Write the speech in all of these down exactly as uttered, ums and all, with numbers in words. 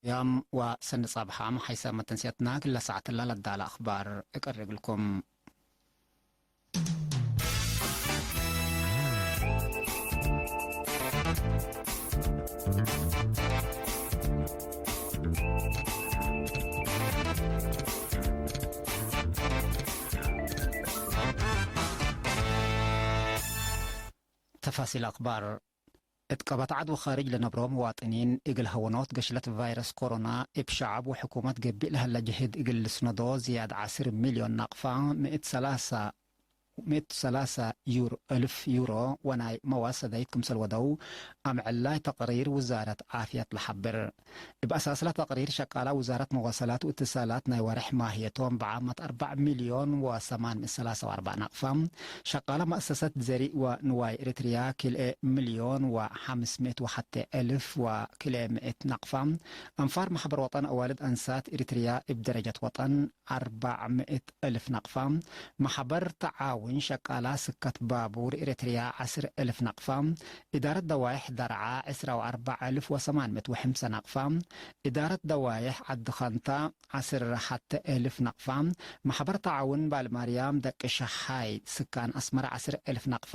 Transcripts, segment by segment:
ያም ወሰኒ ጸብሐም ሐይሰ መተንስየትና ክለ ሳዕትላ ለዳለ አኽባር እቀርብ እግልኩም። ተፋሲል አኽባር። እት ቀበት ዐድ ወኻርጅ ለነብሮ መዋጥኒን፣ እግል ሀወኖት ገሽለት ቫይረስ ኮሮና እብ ሸዐብ ወሕኩመት ገብእ ለሀለ ጅህድ እግል ልስነዶ፣ ዝያድ ዐስር ሚልዮን ናቅፋ፣ ምእት ሰላሳ፣ ምእት ሰላሳ ዩር-፣ እልፍ ዩሮ ወናይ መዋሰዳይት ክምሰል ወደው፣ አምዕላይ ተቅሪር ውዛረት ዓፍየት ለሐብር። እብ አሳስለ ተቅሪር፣ ሸቃላ ውዛረት መዋሰላት ወእትሳላት ናይ ወርሕ ማህየቶም ብዓመት አርበዕ ሚልዮን ወሰማን ምእት ሰላሳ ወአርበዕ ናቅፋ፣ ሸቃላ መአሰሰት ዘሪእ ወንዋይ ኤሪትርያ ክልኤ ሚልዮን ወሐምስ ምእት ወሐቴ እልፍ ወክልኤ ምእት ናቅፋ፣ አንፋር ማሕበር ወጠን አዋልድ አንሳት ኤሪትርያ እብ ደረጀት ወጠን አርበዕ ምእት እልፍ ናቅፋ፣ ማሕበር ተዓውን ሸቃላ ስከት ባቡር ኤሪትርያ ዐስር እልፍ ናቅፋ፣ ኢዳረት ደዋይሕ ደርዓ ዕስራ ወአርበዕ እልፍ ወሰማን ምእት ወሐምሰ ናቅፋ፣ ኢዳረት ደዋይሕ ዐዲ ኸንታ ዐስር ሐተ እልፍ ናቅፋ፣ ማሕበር ተዓውን ባልማርያም ደቂ ሸሓይ ስካን አስመረ ዐስር እልፍ ናቅፋ፣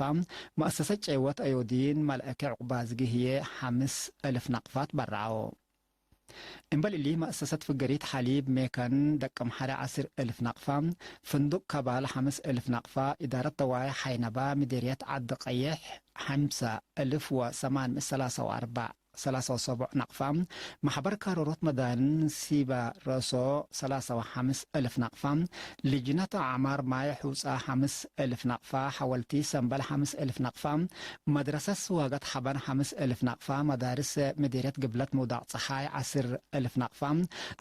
መአሰሰት ጨይወት አዮዲን መልአከ ዕቁባዝጊ ህዬ ሐምስ እልፍ ናቅፋ ትበረዐው። እምበል እሊ፣ መአሰሰት ፍገሪት ሐሊብ ሜከን ደቀምሐረ ዐስር እልፍ ናቅፋ፣ ፍንዱቅ ከባል ሐምስ እልፍ ናቅፋ፣ ኢዳረት ደዋይሕ ሐይነባ ምዴርየት ዐዲ ቀይሕ ሐምሰ እልፍ ወሰማን ምእት ሰላሳ ወአርበዕ፣ ሰላሳ ወሰቡዕ ናቅፋ፣ ማሕበር ካሮሮት መዳንን ሲባ ረሶ ሰላሳ ወሐምስ እልፍ ናቅፋ፣ ልጅነት አዕማር ማይ ሑጻ ሐምስ እልፍ ናቅፋ፣ ሐወልቲ ሰምበል ሐምስ እልፍ ናቅፋ፣ መድረሰት ስዋገት ሐበን ሐምስ እልፍ ናቅፋ፣ መዳርስ ምዴርየት ግብለት ምውዳቅ ጸሓይ ዐስር እልፍ ናቅፋ፣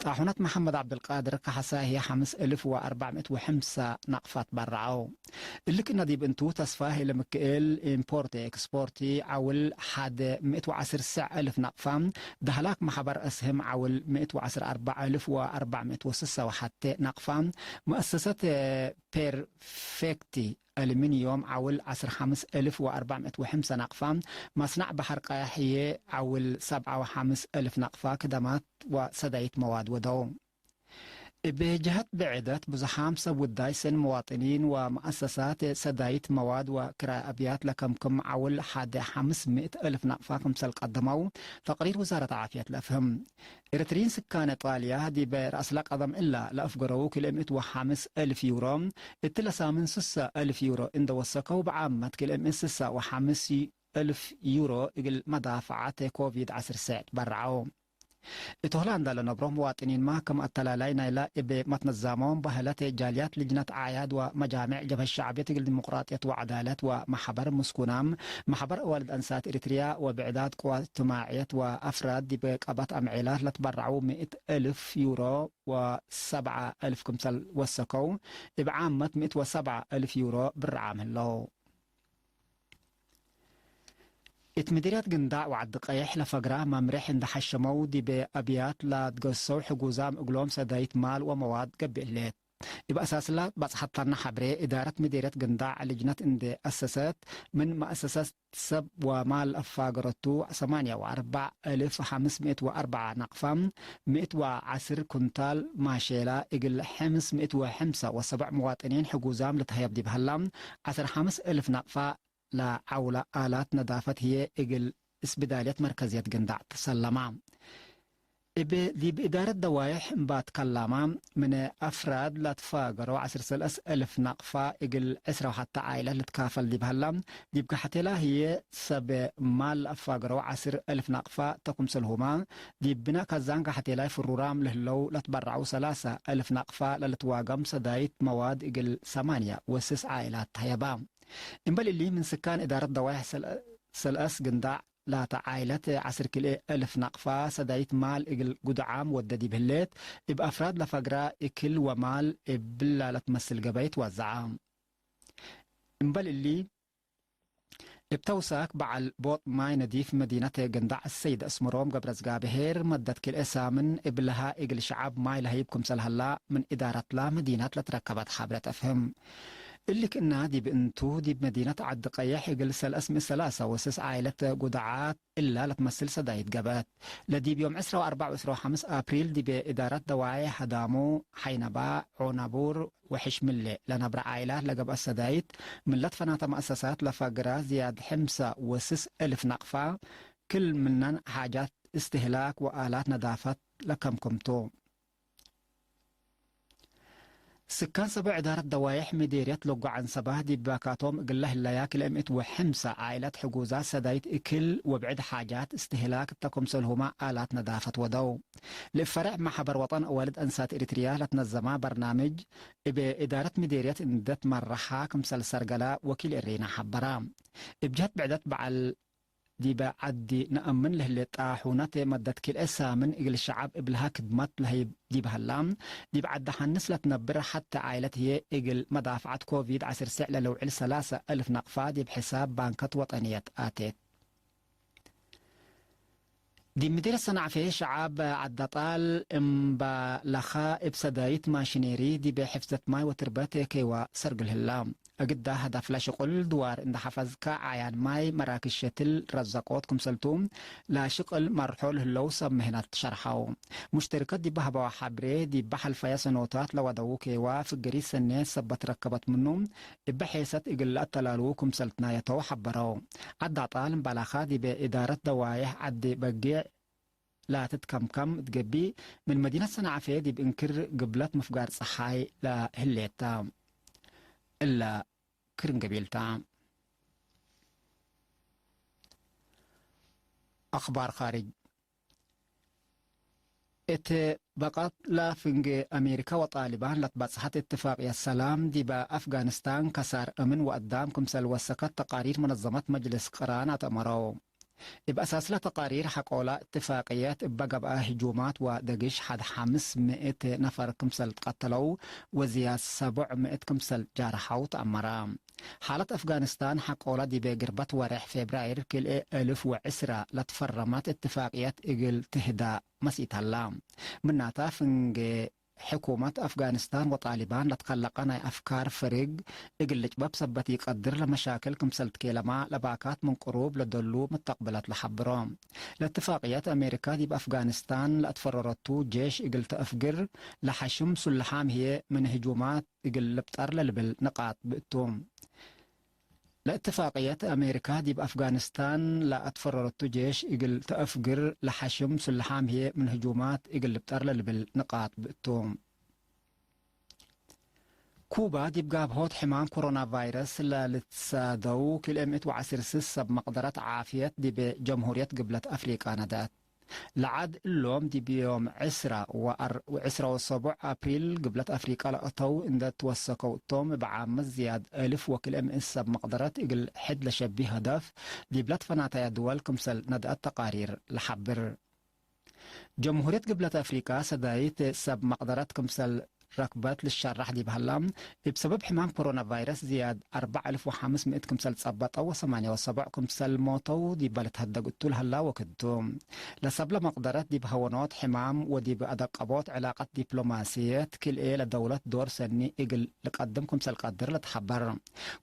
ጣሑነት መሐመድ ዐብደልቃድር ከሐሳ ህዬ ሐምስ እልፍ ወአርበዕ ምእት ወሐምሳ ናቅፋ ትበረዐው። እሊ ክእነ ዲብ እንቱ፣ ተስፋ ሀይለምክኤል ኢምፖርት ኤክስፖርት ዐውል ሐደ ምእት ወዐስር ሰዕ እልፍ ናቅፋ፣ ዳህላክ መሐበር እስህም ዐውል ምእት ወዐስር አርበዕ እልፍ ወአርበዕ ምእት ወስሳ ወሐቴ ናቅፋ፣ መአሰሰት ፔርፌክቲ አሉሚንዮም ዐውል ዐስር ሐምስ እልፍ ወአርበዕ ምእት ወሐምሰ ናቅፋ፣ መስናዕ በሐር ቃያሕ ህዬ ዐውል ሰብዓ ወሐምስ እልፍ ናቅፋ ክደማት ወሰዳይት መዋድ ወደው። እብ ጀሀት ብዕደት፣ ብዙሓም ሰብ ውዳይ ስን መዋጥኒን ወመአሰሳት ሰዳይት መዋድ ወክራይ አብያት ለከምክም ዐውል ሐደ ሐምስ ምእት እልፍ ናቅፋ ክምሰል ቀደመው ተቅሪር ውዛረት ዓፍየት ለአፍህም። ኤረትርዪን ስካነ ጣልያ ዲበ ረአስለ ቀደም እላ ለአፍገረው ክልኤ ምእት ወሐምስ እልፍ ዩሮ፣ እትለ ሳምን ስሳ እልፍ ዩሮ እንደ ወሰከው፣ ብዓመት ክልኤ ምእት ስሳ ወሐምስ እልፍ ዩሮ እግል መዳፈዓት ኮቪድ ዐስር ሰዕ ትበረዐው። እት ሆላንዳ ለነብሮ መዋጥኒንመ፣ ክም አተላላይ ናይላ እብ መትነዛሞም በህለት ጃልያት ልጅነት ዓያድ ወመጃምዕ ጀብሀት ሸዕብየት እግል ዲሞቅራጥየት ወዐዳለት ወመሐበር ምስኩናም፣ መሐበር አዋልድ አንሳት ኤሪትርያ ወብዕዳት ቅዋት እጅትማዕየት ወአፍራድ ዲብ ቀበት አምዔላት ለትበረዐው ምእት እልፍ ዩሮ ወሰብዓ እልፍ ክምሰል ወሰከው፣ እብ ዓመት ምእት ወሰብዓ እልፍ ዩሮ ብርዓም ህለው። እት ምድርያት ግንዳዕ ወዐዲ ቀይሕ ለፈግራ መምሬሕ እንደ ሐሸመው፣ ዲብ አብያት ለትገሰው ሕጉዛም እግሎም ሰዳይት ማል ወመዋድ ገብእ ህሌት። እብ አሳስላ ባጽሐታና ሐብሬ፣ እዳረት ምዴርየት ግንዳዕ ልጅነት እንዴ አሰሰት፣ ምን መአሰሰት ሰብ ወማል አፋገረቱ፣ ሰማንያ ወአርበዕ እልፍ ሐምስ ምእት ወአርበዓ ናቅፋ፣ ምእት ወዐስር ኩንታል ማሼላ፣ እግል ሐምስ ምእት ወሐምሳ ወሰብዕ መዋጥኒን ሕጉዛም ልትሀየብ ዲብ ሀላ፣ ዐስር ሐምስ እልፍ ናቅፋ ለዐውላ አላት ነዳፈት ህዬ እግል እስብዳልየት መርከዝየት ግንዳዕ ተሰለማ። እብ ዲብ እዳረት ደዋይሕ እምባት ከላማ፣ ምን አፍራድ ለትፋገረው ዐስር ሰለስ እልፍ ናቅፋ እግል ዕስራ ወሐተ ዓኢለት ልትካፈል ዲብ ሀላ፣ ዲብ ከሐቴላ ህዬ ሰብ ማል ለአፋገረው ዐስር እልፍ ናቅፋ ተ ክምሰልሁመ፣ ዲብ ብነ ከዛን ከሐቴላይ ፍሩራም ለህለው ለትበረዐው ሰላሰ እልፍ ናቅፋ ለልትዋገም ሰዳይት መዋድ እግል ሰማንያ ወስስ ዓኢላት ተሀየባ። እምበል እሊ፣ ምን ስካን እዳረት ደዋይሕ ሰል-፣ ሰልአስ ግንዳዕ ላተ ዓኢለት ዐስር ክልኤ እልፍ ናቅፋ ሰዳይት ማል እግል ጉድዓም ወደ ዲብ ህሌት፣ እብ አፍራድ ለፈግራ እክል ወማል እብላ ለትመስል ገበይ ትወዘዐ። እምበል እሊ፣ እብ ተውሳክ በዐል ቦጥ ማይ ነዲፍ መዲነት ግንዳዕ ሰይድ እስምሮም ገብረዝጋብሄር፣ መደት ክልኤ ሳምን እብለሃ እግል ሸዐብ ማይ ለሀይብ ክምሰል ሀላ፣ ምን እዳረትላ መዲነት ለትረከበት ሐብረት አፍህም። እሊ ክእና ዲብ እንቱ፣ ዲብ መዲነት ዐዲ ቀየሕ እግል ሰለስ ምእት ሰላሳ ወስስ ዓይለት ጉዳዓት እላ ለትመስል ሰዳይት ገብአት። ለዲብ ዮም ዕስራ ወአርበዕ ወዕስራ ወሐምስ አፕሪል ዲብ እዳረት ደዋዬሕ ሀዳሙ፣ ሐይነባ፣ ዖናቡር ወሕሽምሌ ለነብረ ዓይላት ለገብአት ሰዳይት፣ ምን ለትፈናተ መአሰሳት ለፈግረ ዝያድ ሕምሰ ወስስ እልፍ ነቅፋ፣ ክል ምነን ሓጃት እስትህላክ ወአላት ነዳፈት ለከምክምቱ። ስካን ሰቦዕ እዳረት ደዋዬሕ ምዴርየት ለጎ ዐንሰባ ዲብ ባካቶም እግለ ህለያ ክልኤ ምእት ወሐምሰ ዓይላት ሕጉዛት ሰዳይት እክል ወብዕድ ሓጃት እስትህላክ እተ ክምሰልሁመ አላት ነዳፈት ወደው። ለፈሬዕ ማሕበር ወጠን አዋልድ አንሳት ኤሪትርያ ለትነዘማ በርናምጅ እብ እዳረት ምዴርየት እንዴ ትመረሓ ክምሰል ሰርገለ ወኪል እሪና ሐበራ። እብ ጀህት ብዕደት በዐል ዲበ ዐዲ ነአምን ለህሌት ጣሑነት መደት ክልኤ ሳምን እግል ሸዐብ እብልሃ ክድመት ለህይብ ዲብ ሀላ፣ ዲብ ዐዲ ሐንስ ለትነብር ሐቴ ዓይለት ህዬ እግል መዳፍዐት ኮቪድ ዐስር ስዕ ለለውዕል ሰላሰ እልፍ ነቅፋ ዲብ ሕሳብ ባንከት ወጠንየት አቴት። ዲብ ምዲር ሰናዕፌ ሸዐብ ዐዳጣል እምባለኸ እብ ሰዳይት ማሽኔሪ ዲበ ሕፍዘት ማይ ወትርበት ከይዋ ሰርግል ህላ። እግዳ ሀዳፍለ ሽቁል ድዋር እንደ ሐፈዝከ ዓያን ማይ መራክዝ ሸትል ረዘቆት ክምሰልቱ ለሽቅል መርሖ ለህለው ሰብ ምህነት ሸርሐው። ሙሽተሪከት ዲብ ሀበዋ ሐብሬ ዲብ ሐልፈየ ሰኖታት ለወደዉ ከይዋ ፍግሪት ሰኔት ሰበት ረከበት ምኑ እበ ሔሰት እግል ለአተላልዉ ክምሰል ትናየተው ሐበረው። ዐዳጣል እምባላኻ ዲበ እዳረት ደዋዬሕ ዐዲ በጌዕ ላትትከምከም እት ገብእ፣ ምን መዲነት ሰናዕፌ ዲብ እንክር ግብለት ምፍጋር ጸሓይ ለህሌት ተ። እለ ክርን ገቢል ተ። አኽባር ኻርጅ። እት በቀት ለፍንጌ አሜሪከ ወጣሊባን ለትበጽሐት እትፋቅየት ሰላም፣ ዲበ አፍጋኒስታን ከሳር እምን ወአዳም ክምሰል ወሰከት ተቃሪር መነዘመት መጅልስ ቅራን አትአመረው። እብ አሳስለ ተቃሪር ሐቆለ እትፋቅየት፣ እበ ገብአ ህጁማት ወደግሽ ሐድ ሐምስ ምእት ነፈር ክምሰል ትቀተለው ወዝያድ ሰቡዕ ምእት ክምሰል ጃርሐው ተአመረ። ሓለት አፍጋኒስታን ሐቆለ ዲበ ግርበት ወሬሕ ፌብራይር ክልኤ እልፍ ወዕስራ ለትፈረመት እትፋቅየት እግል ትህዳ መስኢት ሀላ። ምናተ ፍንጌ ሕኩመት አፍጋኒስታን ወጣሊባን ለትከለቀ ናይ አፍካር ፍርግ እግል ልጭበብ ሰበት ኢቀድር፣ ለመሻክል ክምሰል ትኬለማ ለባካት ምን ቅሩብ ለደሉ መተቅብለት ለሐብሮ። ለእትፋቅየት አሜሪካ ዲብ አፍጋኒስታን ለአትፈረረቱ ጄሽ እግል ተአፍግር፣ ለሐሽም ሱልሓም ህዬ ምን ህጁማት እግል ልብጠር ለልብል ንቃጥ ብእቱ። ለእትፋቅየት አሜሪካ ዲብ አፍጋኒስታን ለአትፈረረቱ ጄሽ እግል ተአፍግር፣ ለሐሽም ሱልሓም ህዬ ምን ህጁማት እግል ልብጠር ለልብል ንቃጥ ብእቱ። ኩባ ዲብ ጋብሆት ሕማም ኮሮና ቫይረስ ለልትሳደው ክልኤ ምእት ወዐስር ስስ ሰብ መቅደረት ዓፍየት ዲብ ጀምሁርየት ግብለት አፍሪቃ ነድአት። ለዐድ እሎም ዲብ ዮም ዕስራ ወዐር-፣ ወዕስራ ወሰቡዕ አፕሪል ግብለት አፍሪቀ ለአተው እንዴ ትወሰከው እቶም፣ እብ ዓመት ዝያድ እልፍ ወክልኤ ምእት ሰብ መቅደረት እግል ሕድ ለሸቢህ ሀደፍ ዲብለ ትፈናተየ ድወል ክምሰል ነድአት ተቃሪር ለሐብር። ጀምሁርየት ግብለት አፍሪቀ ሰዳይት ሰብ መቅደረት ክምሰል ረክበት ልሸራሕ ዲብ ሀላ፣ እብ ሰበብ ሕማም ኮሮና ቫይረስ ዝያድ አርበዕ እልፍ ወሐምስ ምእት ክምሰል ጸበጠው ወሰማንያ ወሰቡዕ ክምሰል ሞተው ዲበ ልትሀደግ እቱ ለሀላ ወክድ ቱ። ለሰብለ መቅደረት ዲብ ሀወኖት ሕማም ወዲብ አደቀቦት ዕላቀት ዲፕሎማስየት ክልኤ ለደውለት ዶር ሰኒ እግል ልቀድም ክምሰል ቀድር ለትሐበር።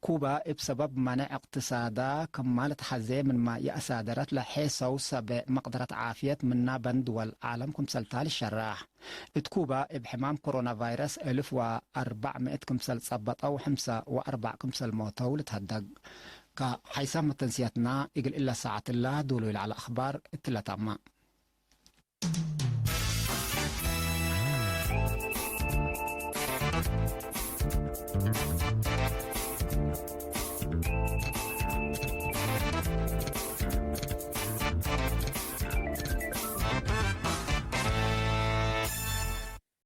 ኩባ እብ ሰበብ ማንዕ እቅትሳዳ ክማ ልትሐዜ ምንመ ይአሳደረት ለሔሰው ሰብ መቅደረት ዓፍየት ምና በን ድወል ዓለም ክምሰልታ ልሸራሕ። እት ኩባ እብ ሕማም ኮሮና ቫይረስ እልፍ ወአርበዕ ምእት ክምሰል ጸበጠው፣ ሕምሰ ወአርበዕ ክምሰል ሞተው ልትሀደግ። ከሐይሳም መተንስያትና እግል እለ ሳዐት እላ ዶሉ ለዐለ አኽባር እትለ ታማ።